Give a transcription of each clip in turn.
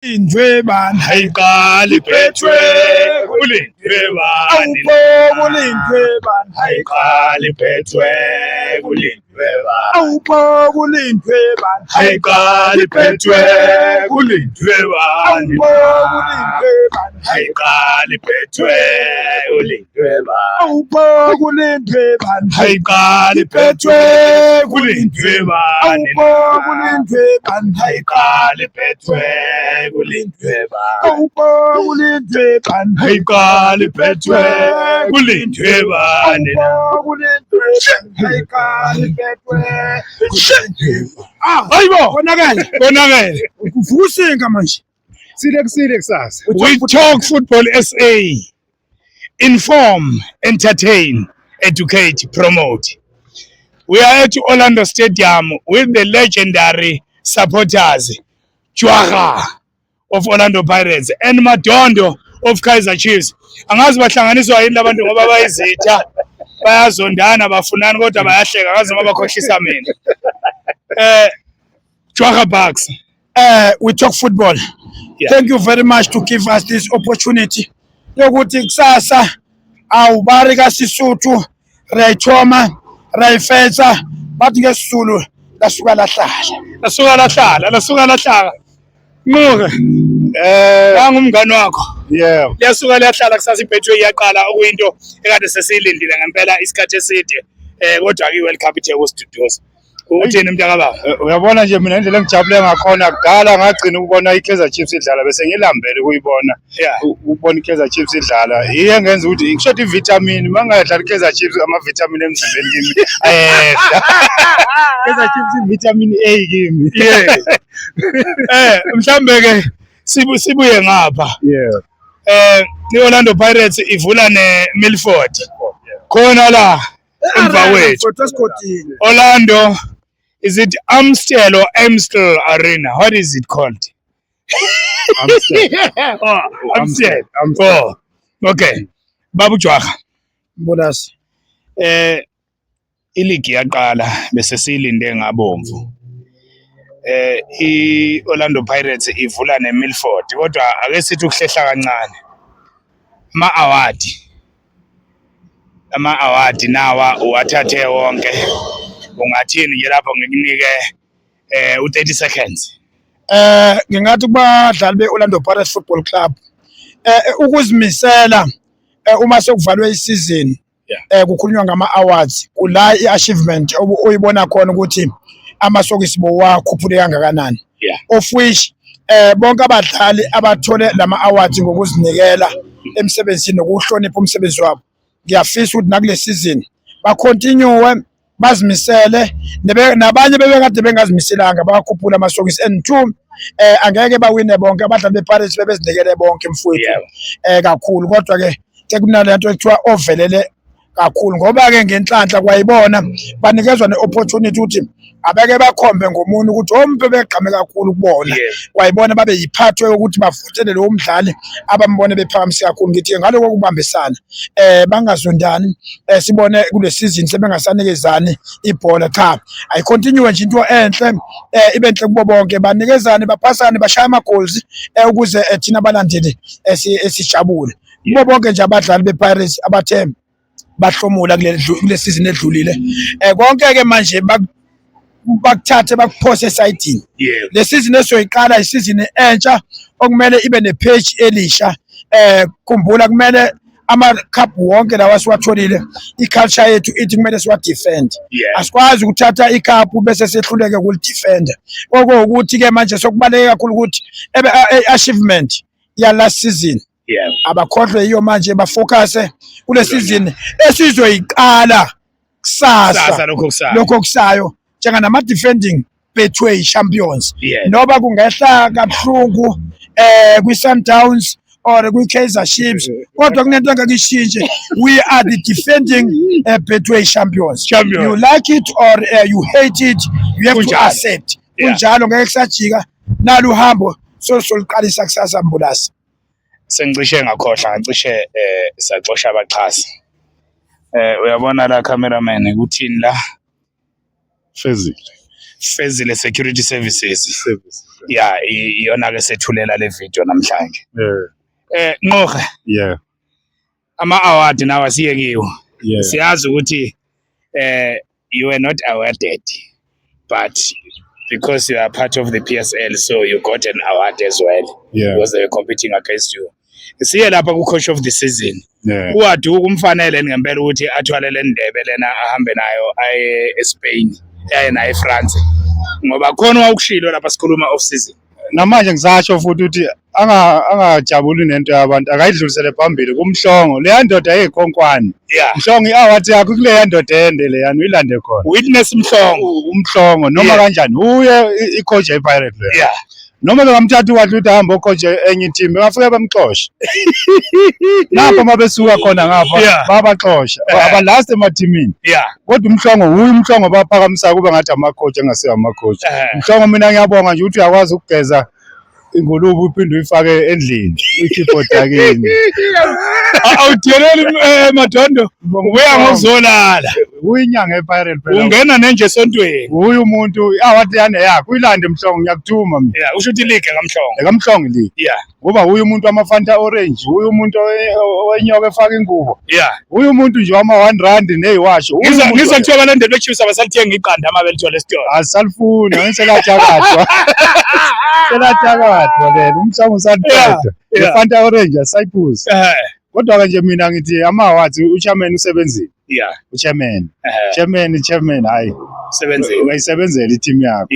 Kulindwe bani? Hayiqali iphethwe, kulindwe bani? Awupho kulindwe bani? Hayiqali iphethwe, kulindwe bani? Awupho kulindwe bani? Hayiqali iphethwe, kulindwe bani? Awupho kulindwe bani? Hayiqali iphethwe, kulindwe bani? Awupho kulindwe bani? Hayiqali iphethwe, kulindwe bani? Awupho kulindwe bani? Hayiqali iphethwe, kulindwe bani? Awupho kulindwe bani? Hayiqali iphethwe, kulindwe bani? Awupho kulindwe bani? Hayiqali iphethwe. Ah, Hayibo, konakele. konakele. Kuvuka manje. Sile kusile kusasa. We talk football SA. Inform, entertain, educate, promote. We are at Orlando Stadium with the legendary supporters, Chwara of Orlando Pirates and Madondo of Kaizer Chiefs. Angazi bahlanganiswa yini labantu ngoba bayizitha, bayazondana, bafunani kodwa bayahleka, angazi noma bakhohlisa mina. Chwara Bucks. We talk football. Yeah. Thank you very much to give us this opportunity. Yokuthi kusasa awubari kaSisuthu rayithoma rayifetsa bathi ngesiZulu lasuka lahlala. Lasuka lahlala, lasuka lahlala. Nquke, nangumngani wakho. Yeah. Liyasuka liyahlala kusasa, iBetway iyaqala, okuyinto ekade sesiyilindile ngempela isikhathi eside. Kodwa ke iWorld Cup ithe kusiduduza. Uthini, mntakababa? Uyabona nje mina indlela engijabule ngakhona, kudala ngagcina ukubona iKaizer Chiefs idlala, bese ngilambele ukuyibona. Ukubona iKaizer Chiefs idlala yiyo engenza ukuthi kushoda ivitamin. Mangadlala iKaizer Chiefs, ama-vitamin emzimbeni kimi ayehla. Kaizer Chiefs i-vitamin A kimi. Yeah. Mhlambe ke sibuye ngapha. IOrlando Pirates ivula neMilford. Khona la emva kwethu. Photo esigodini. Orlando, is it Amstel or Amstel Arena? What is it called? Amstel. Oh, Amstel. Amstel. Oh, okay. Babu Jwaga, Mbulasi. Iligi yaqala, bese siyilinde ngabomvu. IOrlando Pirates ivula neMilford, kodwa ake sithi ukuhlehla kancane. Ama award nawa uwathathe wonke. Ungathini nje lapho ngikunike u30 seconds? Ngingathi kubadlali beOrlando Pirates Football Club, ukuzimisela, uma sekuvalwe isizini, kukhulunywa ngama awards, kula iachievement oyibona khona ukuthi amasokisi bowakhuphule kangakanani, of which bonke abadlali abathole lama awards ngokuzinikela emsebenzini nokuhlonipha umsebenzi wabo. Ngiyafisa ukuthi nakule season bacontinue bazimisele, nabanye bebekade bengazimiselanga bakhuphula amasokisi. And two, angeke bawine bonke abadlali bePirates, bebezinikele bonke, mfowethu, kakhulu, kodwa ke sekunalento ekuthiwa ovelele kakhulu, ngoba ke ngenhlanhla kwayibona banikezwa ne-opportunity ukuthi abeke bakhombe ngomunye ukuthi ompe begqame kakhulu kubona. Kwayibona babe yiphathwe ukuthi bavotele lowo mdlali abambone bephakamise kakhulu. Ngithi ngaloko kubambisana, bangazondani, sibone kule season sebengasanikezani ibhola. Cha, ayicontinue nje into enhle, ibe enhle kubo bonke, banikezane, baphasane, bashaya ama goals, ukuze thina abalandeli esijabule kubo bonke nje abadlali bePirates abathe bahlomula kule season edlulile. Konke ke manje bakuthathe bakuphose esayidini. Le season esiyoyiqala isizini entsha okumele ibe nepage elisha. Khumbula, kumele ama-cup wonke lawa siwatholile, i-culture yethu ithi kumele siwa-defend. Asikwazi ukuthatha icup bese sehluleke ukulidefenda. Okuwukuthi-ke manje sokubaluleke kakhulu ukuthi ebe achievement ya last season abakhohlwe yiyo manje, bafocuse kule season esizoyiqala kusasa. Kusasa, lokho kusayo. Lokho kusayo, njenganama defending Betway champions, noba kungehla kabuhlungu kwi-Sundowns or kwi-Kaizer Chiefs, kodwa kunento engeke ishintshe: we are the defending Betway champions. Champions. You like it or you hate it, you have to Kunjalo. accept. Kunjalo, ngeke kusajika nalo uhambo soluqalisa kusasa, Mbulasi. Sengicishe ngakhohlwa, ngacishe saxosha abaxhasi. Uyabona la, cameraman, ukuthini la? Fezile. Fezile Security Services. Yeah, iyona ke sethulela le video namhlanje. Nqohe, ama award nawa siye kiwo. Siyazi ukuthi you were not awarded, but because you are part of the PSL, so you got an award as well because they were competing against you. Siye lapha ku coach of the season. Uwadu kumfanele ngempela ukuthi athwale le ndebe lena, ahambe nayo aye eSpain, aye naye eFrance, ngoba khona wawukushilo lapha sikhuluma off season. Namanje ngisasho futhi ukuthi angajabuli nento yabantu, akayidlulisele phambili kuMhlongo, leya ndoda eyikhonkwane. Mhlongo, i-award yakho kuleya ndoda ende leyani, uyilande khona. Witness Mhlongo. Umhlongo noma kanjani uye i-coach ye-Pirate leyo. Noma bengamthatha uWadlu ukuthi ahambe o-coach enye i-team, bengafike bemxoshe lapho uma besuka khona ngapha. Babaxosha abalast emathimini. Kodwa uMhlongo uye, uMhlongo baphakamisa kube ngathi ama-coach engasiwo ama-coach. Mhlongo, mina ngiyabonga nje ukuthi uyakwazi ukugeza ingulube uphinde uyifake endlini, uyikhiphe odakeni. Awudeleli, Madondo, ubuya ngokuzolala. Uyinyanga ePirate phela. Ungena nenje esontweni. Uye umuntu, i-award yane yakho uyilande, Mhlongo, ngiyakuthuma mina. Yeah, usho ukuthi league kaMhlongo. EkaMhlongo league. Ngoba uye umuntu wamaFanta Orange, uye umuntu owenyoka efaka ingubo, uye umuntu nje wama-1 rand neyiwasho. Uye Ngizwa ngizwa kuthiwa abalandeli beChiefs abasalithenga iqanda uma belithola esitolo. Asalifuni, angiselathakathwa, selathakathwa lelo, uMhlongo usaliqeda. Le-Fanta Orange asayiphuzi. Kodwa-ke nje mina ngithi ama-awards, uchairman usebenzile. Uchairman, chairman, hayi. Sebenzile. Uyayisebenzela i-team yakho.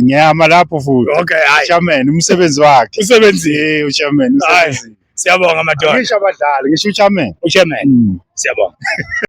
Ngiyama lapho futhi. Okay, hayi. Chairman, umsebenzi wakhe. Usebenzile. Uchairman Hayi. usebenzile. Siyabonga, madoda. Ngisho abadlali, ngisho uchairman. Uchairman. Siyabonga.